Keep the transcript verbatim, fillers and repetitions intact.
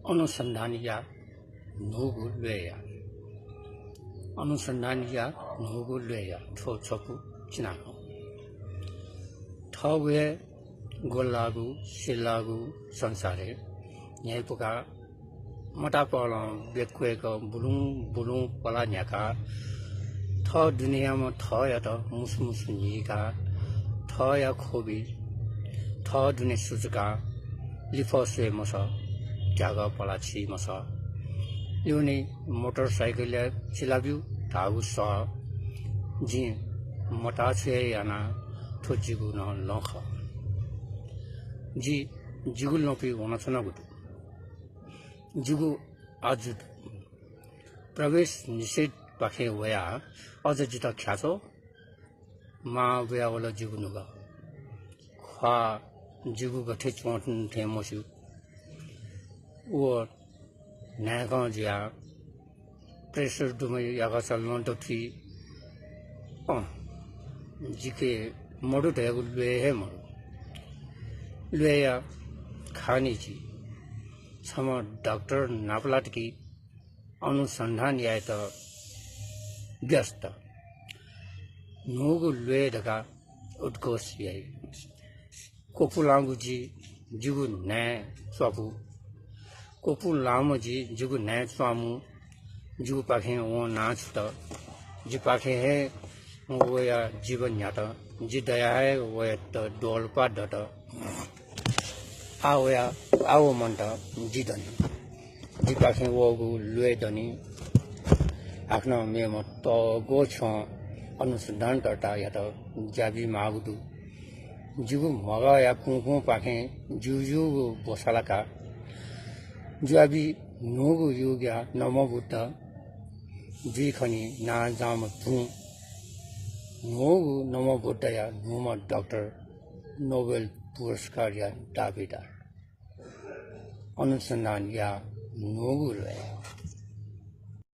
अनुसन्धान या न्हूगु ल्वय्‌या। अनुसन्धान या न्हूगु ल्वय्‌या थ्व छपु चिनाखँ। थःगु हे ग्वलाःगु, सिलाःगु संसारय् न्ह्याइपुकाः मतापलं बेक्वय्‌क बुलुं बुलुं पला न्ह्याकाः थः दुनेयाम्ह थःयात मुसुमुसु न्हीकाः थःया ख्वबि थः दुने सुचुकाः लिफः स्वये मसः, त्यागः पला छि मसः। ल्यूने मोटरसाइकलया चिलाब्यू धाःगु सः जिं मताः छु हे याना थ्व जिगु नं लँ खः। जि जिगु लँपुइ वनाच्वनागु दु। जिगु आजु दु। प्रवेश निषेधपाखें वयाः अझ जितः ख्याच्वः। मां बुयावल जिगु नुगः। ख्वाः जिगु गथे च्वं थें मस्यू। व न्हाय्‌कं जुयाः pressure दुम्ह याकःचा लँ दथुइ। अँ, जिके मदु धयागु ल्वय् हे मदु। ल्वय्‌या खानि जि। छम्ह डाक्टर नापलात कि अनुसन्धान यायेत व्यस्त। न्हूगु ल्वय् धकाः उद्घोष याइ। क्वपुलांगु जि, जिगु न्हाय् च्वापु। क्वपुलांम्ह जि, जिगु न्हाय् च्वामु। जिगुपाखें वं नां छुत। जिपाखें हे वया जीवन न्ह्यात। जि दयाः हे वयात द्वहलपा दत। आः वया, आः व मन्त जि दनि। जिपाखें वःगु ल्वय् दनि। हाकनं मेम्ह तःग्वःछ्यं अनुसन्धानकर्तायात ज्या बी माःगु दु। जिगु म्हगःया कुंकुंपाखें ज्यूज्यूगु ब्वसालाका ज्या बी। न्हूगु युगया नमोबुद्ध जुइ खनी नांजाःम्ह तुं। न्हूगु नमोबुद्धया न्हूम्ह डाक्टर, नोबेल पुरस्कारया दाबीदार। अनुसन्धान या न्हूगु ल्वय्।